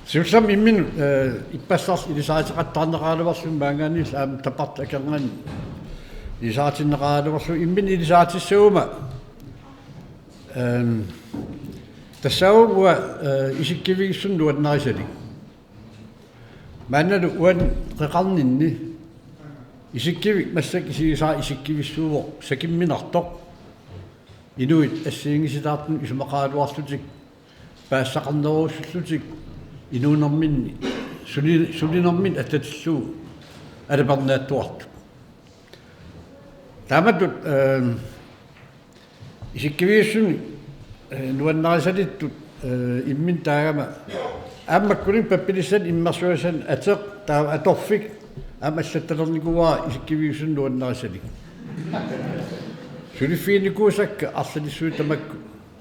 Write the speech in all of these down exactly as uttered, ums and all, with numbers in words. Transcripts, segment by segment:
Siullermik imminut, eh, ippassaq ilisariteqattaarneqaraluarluni maanngaanniillu aamma tappavut akornanni ilisaritinneqaraluarluni imminut ilisaritigisaruma. Ehm, tassaavoq uanga, eh, isikkivigissunik nuannarisalik. Maannalu uani qeqarninni isikkivik massakkut isigisara isikkivissuuvoq sakimminartoq. Inuit assigiinngisitaartunut isumaqaraluarlutik, paasisaqarnerujussuullutik, inuunerminni, suli-, sulinerminni atatillugu alapernaattuartut. Taamatut, ehm, isikkivigissunik, eh, nuannarisalittut, eh, imminut taagama aamma makkununnga pappilissanik immersuissanik ateq taava atorfik aamma allattalernikuuara isikkivigissunik nuannarisalik. Suliffiginikuusakka arlalissuit tamakku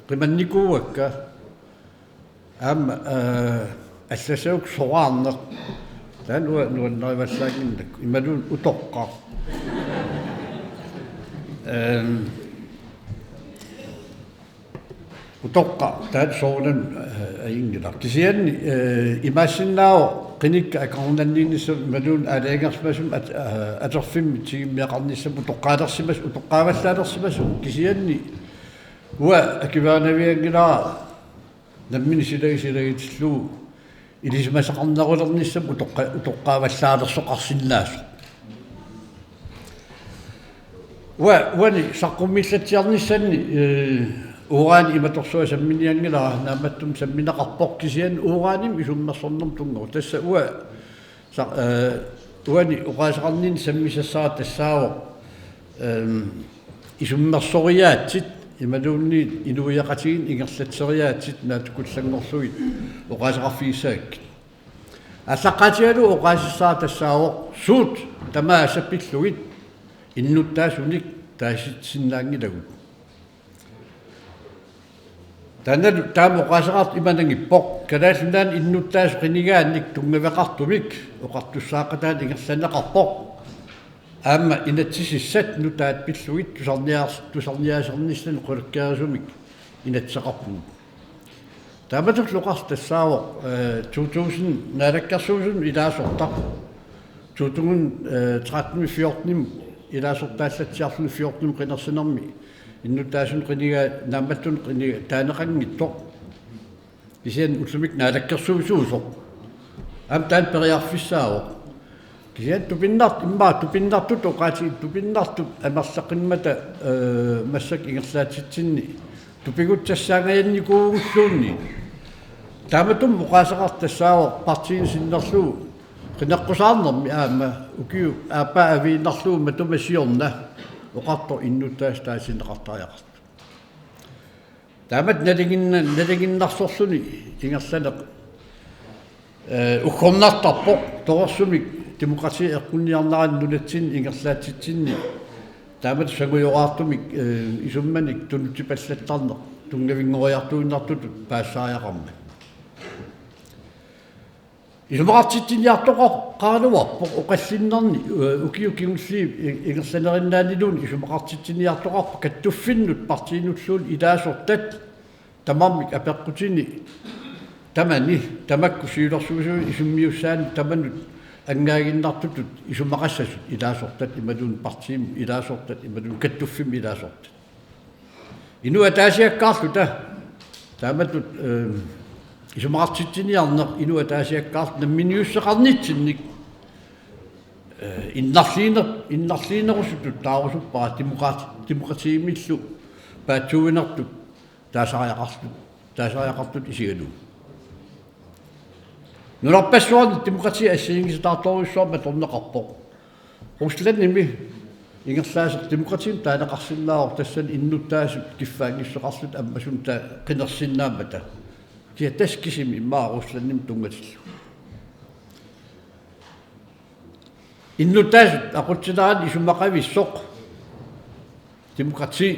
qimannikuuakka. Aamma, eh, allassagukku soraarneq. Taanna uanga nuannarivallaannginnakku. Imaluunniit utoqqaq. Ehm, utoqqaq, taanna soorunami, eh, ajunngilaq. Kisianni, eh, imaassinnaavoq qinikkat akornanniinnissamut imaluunniit aalajangersimasumik at-, eh, atorfimmik tigummiaqarnissamut utoqqaalersimas-, utoqqaavallaalersimasoq. Kisianni uanga akuerinavianngilara nammineq silagi-, silagitillugu ilisimasaqarnerulernissamut utoqqa-, utoqqaavallaalersoqarsinnaasoq. Ua-, uani saqqummiillatsiarnissanni, eh, urani imatorsuaq samminianngilara, naammattumik sammineqarpoq kisianni uranimik isummersornermut tunngasoq. Tassa uanga sa-, eh, uani oqaaseqarninni sammisassara tassaavoq, ehm, isummersoriaatsit imaluunniit inuiaqatigiinni ingerlatseriaatsit naatsukullanngorlugit oqaaseqarfigissagakkit. Aallaqqaatigalugu oqaasissara tassaavoq suut tamaasa pillugit innuttaasunik taasissinnaanngilagut. Taannalu taama oqaaseqartoq ima nangippoq: Kalaallit Nunaanni innuttaasut qinigaannik tunngaveqartumik oqartussaaqataaneq ingerlanneqarpoq. Aamma inatsisissat nutaat pillugit tusarniaas-, tusarniaasernissanik qulakkeerusumik inatsiseqarpugut. Taamatullu oqartoq tassaavoq, eh, to tusind naalakkersuisunut ilaasortaq. To tusind, eh, tretten fjorten ilaasortaallatsiarluni fjorten qinersinermi innuttaasunik qiniga-, naammattunik qiniga-, taaneqanngitsoq. Kisianni ullumikkut naalakkersuisuusoq. Aamma taanna periarfissaavoq. Kisianni tupinnart-, immaqa tupinnartutut oqaati-, tupinnartut amerlaqimmata, eh, massakkut ingerlaatsitsinni tupigutsassaangajannikuugulluunniit. Taamatut oqaaseqartoq tassaavoq partiinut sinnerlugu qineqqusaarnermi aamma ukiup aappaa aviinnarlugu matuma siorna oqartoq innuttaasut taasineqartariaqartut. Taamatut nalinginna-, nalinginnarsorluni ingerlaneq, eh, uggornartarpoq torersumik demokrati eqqunniarnerani nunatsinni ingerlaatsitsinni taamatut sangujoraartumik, eh, isummanik tunutsipallattarneq tunngavinngoriartuinnartutut paasisariaqarmat. Isumaqartitsiniartoqaraluarpoq oqallinnerni, eh, ukiut kingulliit i-, ingerlanerinnaaniluunniit isumaqartitsiniartoqarpoq kattuffinnut partiinulluunniit ilaasortat tamarmik apeqqutini tamani tamakku siulersuisui isummiussaanni tamanut angaaginnartutut isumaqassasut ilaasortat imaluunniit partiimut ilaasortat imaluunniit kattuffimmut ilaasortat. Inuk ataasiakkaarluta taamatut, eh, isumaqartitsiniarneq inuk ataasiakkaarluta namminiusseqarnitsinnik, eh, innarliiner-, innarliinerusutut taarusuppara demokrat-, demokratiimillu paatsuuinertut taasariaqartut, taasariaqartutut isigalugu. Nunarpassuarni demokrati assigiinngisitaartorujussuarmik atorneqarpoq. Ruslandimi ingerlaaseq demokratiimik taaneqarsinnaavoq tassani innuttaasut kiffaanngissuseqarlutik ammasumik taava qinersinnaammata. Kia tassa kisimi immaqa Ruslandimut tunngatillugu. Innuttaasut aqutsinerani isumaqavissoq demokrati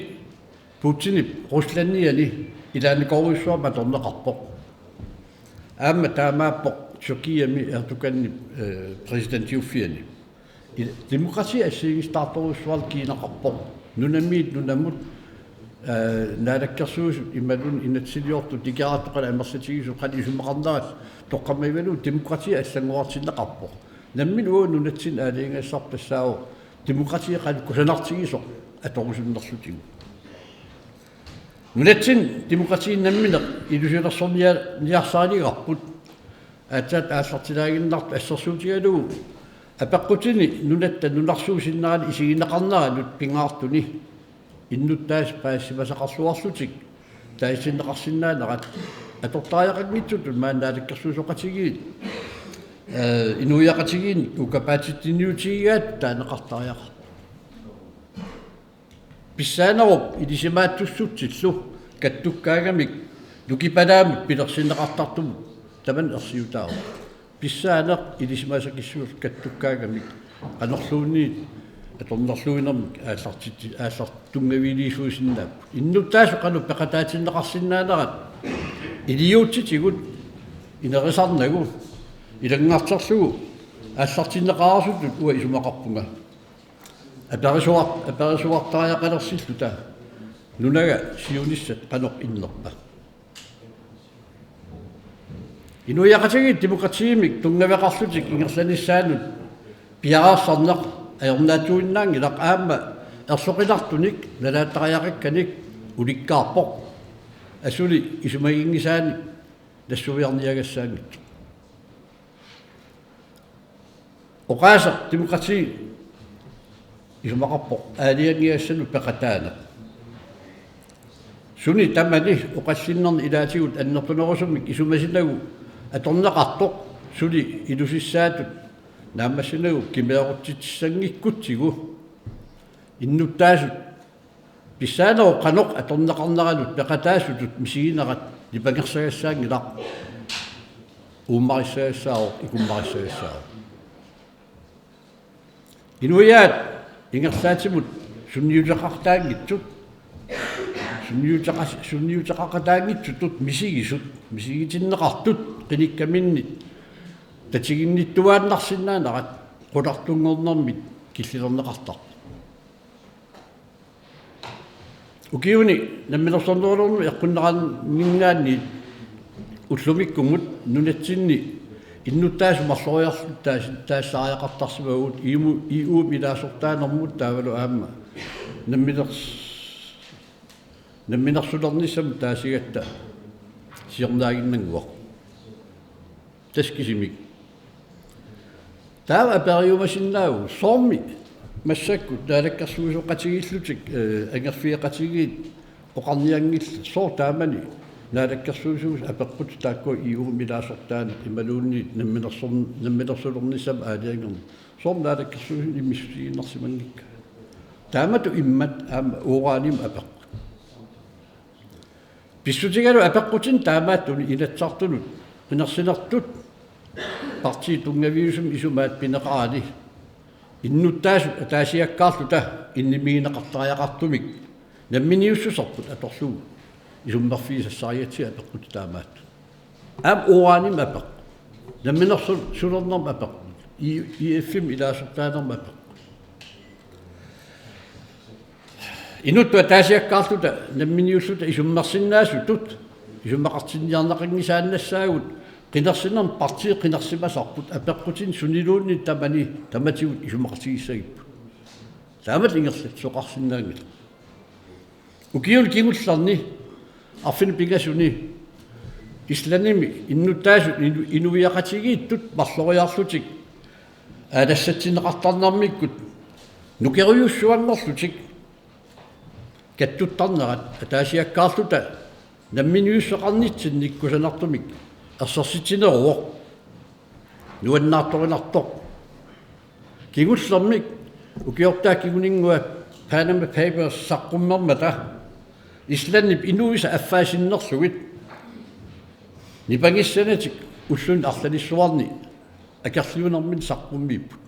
Putinip Ruslandiani ilaannikorujussuarmik atorneqarpoq. Aamma taamaappoq Tyrkiami Erdoganip, eh, præsidentiuffiani. Demokrati assigiinngisitaartorujussuarlu kiinaqarpoq. Nunamiit nunamut, eh, naalakkersuisut imaluunniit inatsisiliortut tikeraartoqalu amerlatigisut qanoq isumaqarnerat toqqammavigalugu demokrati allanngorartinneqarpoq. Nammineq uagut nunatsinni aalajangigassarput tassaavoq demokrati qanoq kusanartigisoq atorusunnerlutigu. Nunatsinni demokrati nammineq ilusilersornia-, niarsarigaarput. Aatsaat aallartilaaginnartoq assersuutigalugu apeqqutini nunatta nunarsuup sinnerani isigineqarneranut pingaartuni innuttaasut paasimasaqarluarlutik taasitinneqarsinnaanerat atortariaqanngitsutut maani naalakkersuisooqatigiit, eh, inuiaqatigiinni ukapaatitiniutigigaat taaneqartariaqarpoq. Pissaanerup ilisimaattussutsillu kattukkaagamik nukipalaamut pilersinneqartartumut tamanna ersiutaavoq. Pissaaneq ilisimasakissuillu kattukkaagamik qanorluunniit atornerluinermik aallartitti-, aallartunngaviliisuusinnaapput. Innuttaasut qanoq peqataatinneqarsinnaanerat iliuutsitigut inerisarnagu ilanngarterlugu aallartinneqareersutut uanga isumaqarpunga. Aperisuar-, aperisuartariaqalersilluta nunaga siunissat qanoq innerpa. Inuiaqatigiit demokratiimik tunngaveqarlutik ingerlanissaannut piareersarneq ajornaatsuinnaanngilaq aamma erloqinartunik nalaattariaqakkanik ulikkaarpoq. Asuli isumaginngisaannik nassuiarniagassaanngitsoq. Oqaaseq demokrati isumaqarpoq aalajangigassanut peqataaneq. Suni tamani oqallinnerni ilaatigut annertunerusumik isumasimagu atorneqartoq suli ilusissaatut naammassinagu kimeerutsitsissanngikkutsigu innuttaasut pissaanerup qanoq atorneqarneranut peqataasutut misiginerat nipangersagassaanngilaq, uummarissagassaavoq, ikummarissagassaavoq. Inuiaat ingerlaatimut sunniuteqaqataanngitsut, sunniuteqas-, sunniuteqaqataanngitsutut misigisut, misigitinneqartut qinikkaminnit tatiginnittuaannarsinnaanerat qulartunngornermit killilerneqartarpoq. Ukiuni namminersornerulernut eqqunneqarninngaanniit ullumikkumut nunatsinni innuttaasut marloriarlutik taas-, taasariaqartarsimavugut E U-, E U-mi ilaasortaanermut taavalu aamma namminer-, namminersulernissamut taasigatta siornaaginnannguaq. Tassa kisimik. Taava aperiumasinnaavugut soormi massakkut naalakkersuisooqatigiillutik, eh, angerfigeqatigiit oqarnianngillat sooq taamani naalakkersuisuusoq apeqqutit taakkua E U-mi ilaasortaanut imaluunniit namminersorn-, namminersulernissamut aalajangerneq. Soormi naalakkersuisuni immiussiinnarsimanngikkaat. Taamatut immat aamma uranimut apeqqut. Pissutigalugu apeqqutini taamaattuni Inatsisartunut qinersinertut partiit tunngaviusumik isumaat pineqarani innuttaasut ataasiakkaarluta innimigineqartariaqartumik namminiussuserput atorlugu isummerfigisassarigatsigu apeqqutit taamaattut. Aamma uranimut apeqqut. Namminersu-, sulernermut apeqqut. I-, E F-imik ilaasortaanermut apeqqut. Inuttut ataasiakkaarluta namminiulluta isummersinnaasutut isumaqartinniarneqanngisaannassaagut qinersinermi partiit qinersimasarput apeqqutini suniluunniit tamani tamatigut isumaqatigiissagipput. Taamatut ingerlatsisoqarsinnaanngilaq. Ukiuni kingullerni arfineq-pingasuni Islandimi innuttaasut inu-, inuiaqatigiittut marloriarlutik aalassatsinneqartarnermikkut nukerujussuanngorlutik kattuttarnerat ataasiakkaarluta namminiussuseqarnitsinnik kusanartumik ersersitsineruvoq. Nuannaartorinartoq. Kingullermik ukiortaap kinguninngua Panama Papers saqqummermata Islandip inuisa affaa sinnerlugit nipangissanatik ulluni arlalissuarni akerliunerminni saqqummiipput.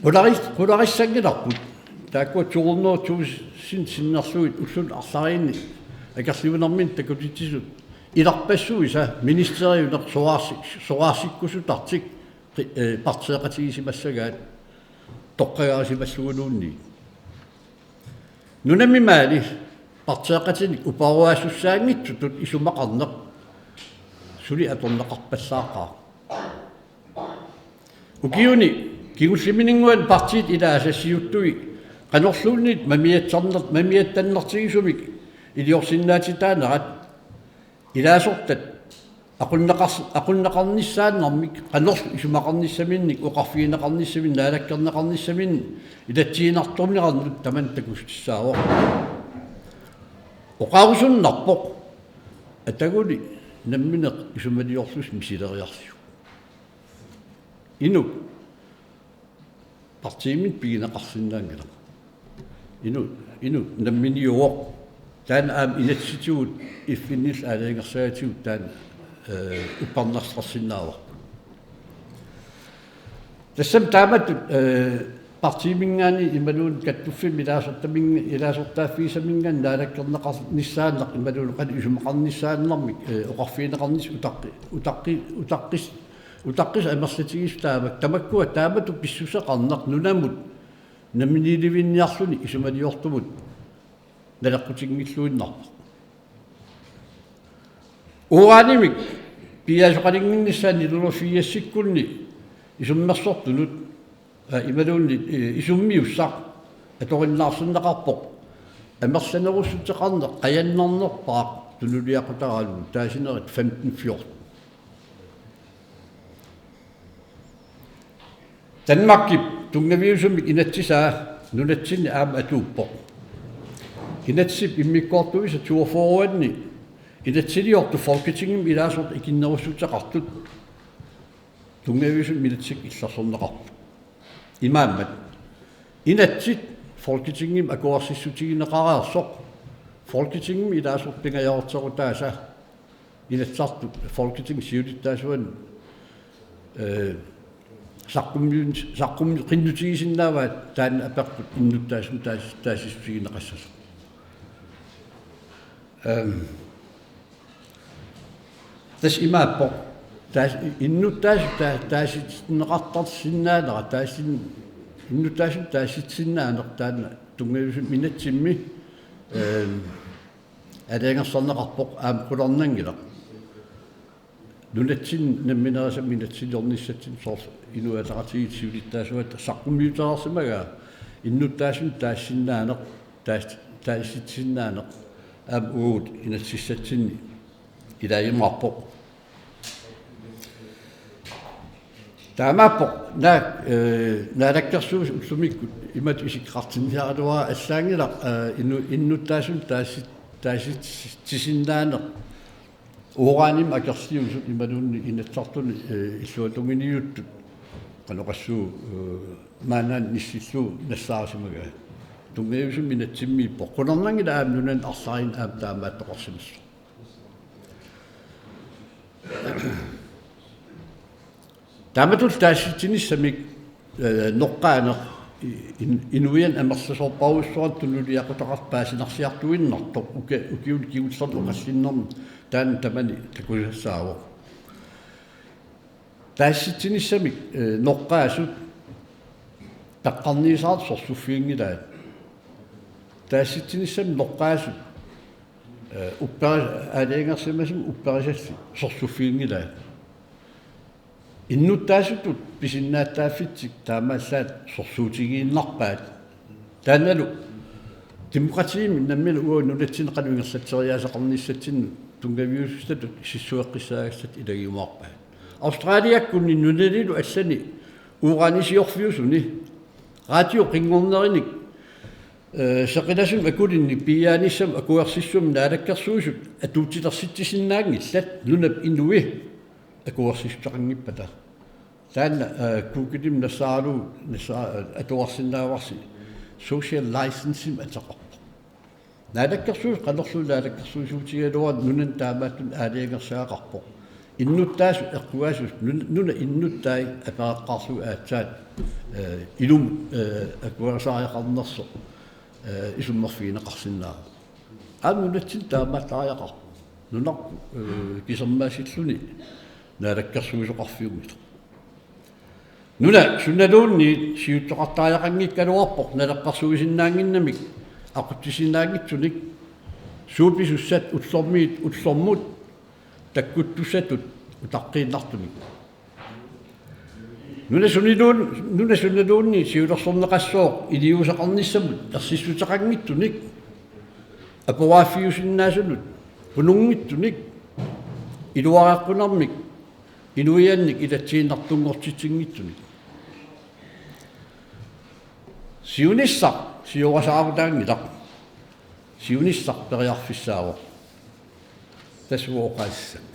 Qularis-, qularissanngilarput. Taakkua to hundrede tusind sinnerlugit ulluni arlariinni akerliunerminni takutitsisut ilarpassuisa ministeriuneq soraarsi-, soraarsikkusutartik qi-, eh, partiiqatigisimassagaat toqqagaasimallugunuunniit. Nunami maani partiiqatinik uparuaassussaanngitsutut isumaqarneq suli atorneqarpallaaqaaq. Ukiuni kingullimininnguanni partiit ilaasa siuttui qanorluunniit mamiatsarner-, mamiattannartigisumik iliorsinnaatitaanerat ilaasortat aqunneqars-, aqunneqarnissaannarmik, qanorlu isumaqarnissaminnik, oqarfigineqarnissaminnik, naalakkerneqarnissaminnik ilatsiinnartornerannut tamanna takussutissaavoq. Oqarusunnarpoq, ataguli nammineq isumaliorlusi misileriarsiuk. Inuk partiimit pigineqarsinnaanngilaq. Inuk, inuk namminiuvoq. Taanna aamma inatsisitigut F N-illu aalajangersagaatigut taanna, eh, uppernarsarsinnaavarput. Tassami taamatut, eh, partiiminngaanniit imaluunniit kattuffimmi ilaasortaminga-, ilaasortaaffigisaminngaanniit naalakkerneqarnissaaneq imaluunniit qanoq isumaqarnissaannarmik, eh, oqarfigineqarnissaq utaqqi-, utaqqi-, utaqqis-, utaqqisut amerlatigisut taamak, tamakkua taamatut pissuseqarneq nunamut namminiilivinniarluni isumaliortumut naleqqutinngilluinnarpoq. Uranimik piiaasoqalinnginnissaa nitten hundrede og firsikkunni isummersortunut, aa, imaluunniit, eh, isummiussaq atoriinnaarsinneqarpoq amerlanerussuteqarneq qajannarnerpaaq tunuliaqutaralugu taasinerit femten fjorten. Danmarkip tunngaviusumik inatsisaa nunatsinni aamma atuuppoq. Inatsisip immikkoortuisa toogfyrre-anni inatsisiliortut Folketingimi ilaasortat ikinnerussuteqartut tunngaviusumik inatsikkut illersorneqarput. Imaammat inatsit Folketingimi akuersissutigineqareersoq Folketingimi ilaasortat pingajoorterutaasa Inatsisartut Folketingip siulittaasuani, eh, saqqummiun-, saqqummi-, qinnutigisinnaavaat taanna apeqqut innuttaasut taas-, taasissutigineqassasoq. Ehm, tassa imaappoq, taas-, innuttaasut taa-, taasitinneqartarsinnaanera, taasin-, innuttaasut taasitsisinnaaneq taanna tunngaviusumik inatsimmi, ehm, aalajangersarneqarpoq aamma qularnanngilaq. Nunatsinni namminerisami inatsisiliornissatsinni soorlu Inuit Ataqatigiit siulittaasuata saqqummiutereersimagaa innuttaasunut taasinnaaneq, taas-, taasitsisinnaaneq aamma uagut inatsisissatsinni ilaajumaarpoq. Taamaappoq naak, eh, naalakkersuisut ullumikkut imatut isikkoqartinniaraluara allaanngilaq, eh, innu-, innuttaasunut taasi-, taasitsisinnaaneq uranimik akerliusut imaluunniit Inatsisartuni, eh, illuatungiliuttut qanoq oqassuuvoq, eh, maannaanut nissillugu nassaarisimagaa. Tunngaviusumik inatsimmiippoq. Qularnanngilaq aamma nunanut arlalinnik aamma taamaattoqarsimassasoq. Taamatullu taasitsinissamik, eh, noqqaaneq i-, in-, inuiannut amerlasoorparujussuarnut tunuliaqutaqartoq paasinarsiartuinnartoq uka-, ukiuni kingullerni oqallinnermi taanna tamani takusassaavoq. Taasitsinissamik, eh, noqqaasut peqqarniisaartut sorsuffiginngilaat. Taasitsinissamik noqqaasut, eh, upperi-, aalajangersimasumik upperisallit sorsuffiginngilaat. Innuttaasutut pisinnaatitaaffitsik taamaallaat sorsuutigiinnarpaat. Taannalu demokratiimi nammineq uagut nunatsinni qanoq ingerlatseriaaseqarnissatsinnut tunngaviusussatut sissueqqissaagassat ilagiumaarpaat. Australiakkunni nunanilu allani uranisiorfiusuni radio qinngornerinik, eh, seqilasumik akulinnik piiaanissamut akuersissummik naalakkersuisut atuutilersitsisinnaanngillat nunap inui akuersissuteqanngippata. Taanna, eh, Google-imi nassaaralugu nassaa-, atuarsinnaavarsi social license-imik ateqarpoq. Naalakkersuisut qanorluunniit naalakkersuisuutigigaluarutta nunanut taamaattunik aalajangersagaqarpoq. Innuttaasut eqqugaasut nun-, nunap innuttai apereqqaarlugit aatsaat, eh, ilumut, eh, akuersariaqarnersoq, eh, isummerfigineqarsinnaavoq. Aamma nunatsinni taamaattariaqarpoq. Nunarput, eh, kisermaassilluni naalakkersuisoqarfiunngilaq. Nuna sunaluunniit siuttoqartariaqanngikkaluarpoq naleqqersuisinnaannginnamik aqutsisinnaanngitsunik suupisussat ullormiit ullormut takkuttussatut utaqqiinnartumik. Nuna suniluun-, nuna sunaluunniit siulersorneqassooq iliuuseqarnissamut ersissuteqanngitsunik, aporaaffiusinnaasunut qununngitsunik, iluareqqunermik inuiannik ilatsiinnartunngortitsinngitsunik. Siunissaq siorasaarutaanngilaq. Siunissaq periarfissaavoq. Tassa oqaaseq.